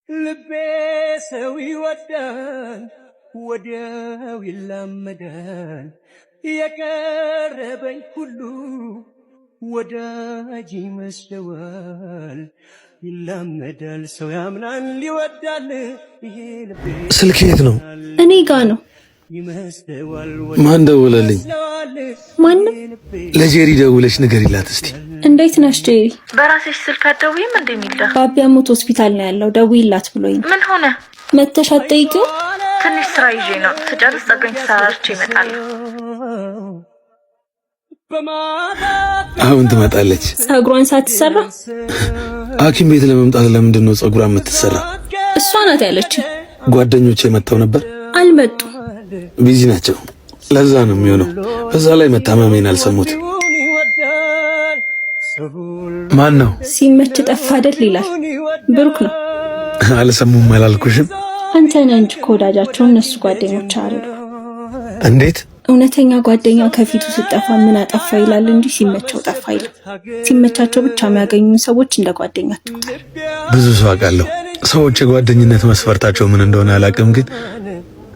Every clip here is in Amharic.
ልቤ ሰው ይወዳል ወዲያው ይላመዳል የቀረበኝ ሁሉ ወዳጅ ይመስለዋል ይላመዳል ሰው ያምናል ይወዳል ይሄ ልቤ ስልክ የት ነው? እኔ ጋ ነው። ይመስለዋል ማን ደውለልኝ? ማንም። ለጄሪ ደውለሽ ንገሪላት እስቲ። እንዴት ነሽ ጄሪ? በራስሽ ስልክ አትደውይም እንዴ ሚልዳ? ባቢ አሞት ሆስፒታል ነው ያለው። ደውይላት ብሎኝ ነው። ምን ሆነ? መተሽ አትጠይቂው? ትንሽ ስራ ይዤ ነው። ስጨርስ ፀጉሬን ተሰራርቼ እመጣለሁ። አሁን ትመጣለች። ፀጉሯን ሳትሰራ? ሐኪም ቤት ለመምጣት ለምንድን ነው ፀጉሯን የምትሰራ? እሷ ናት ያለችኝ። ጓደኞቼ መጥተው ነበር? አልመጡም። Busy ናቸው። ለዛ ነው የሚሆነው። በዛ ላይ መታመሜን አልሰሙት። ማን ነው? ሲመች ጠፋ አይደል ይላል። ብሩክ ነው። አልሰሙም አላልኩሽም? አንተ ነህ እንጂ ከወዳጃቸው እነሱ ጓደኞች አይደሉ። እንዴት? እውነተኛ ጓደኛ ከፊቱ ስጠፋ ምን አጠፋ ይላል እንጂ ሲመቸው ጠፋ ይላል። ሲመቻቸው ብቻ የሚያገኙን ሰዎች እንደ ጓደኛ አትቁጠር። ብዙ ሰው አውቃለሁ። ሰዎች የጓደኝነት መስፈርታቸው ምን እንደሆነ አላውቅም፣ ግን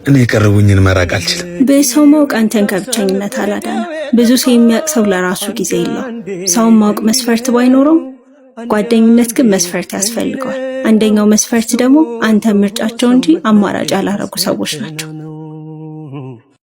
እኔ የቀረቡኝን መራቅ አልችልም። በሰው ማወቅ አንተን ከብቸኝነት አላዳነም። ብዙ ሰው የሚያውቅ ሰው ለራሱ ጊዜ የለውም። ሰውን ማወቅ መስፈርት ባይኖረውም ጓደኝነት ግን መስፈርት ያስፈልገዋል። አንደኛው መስፈርት ደግሞ አንተ ምርጫቸው እንጂ አማራጭ ያላረጉ ሰዎች ናቸው።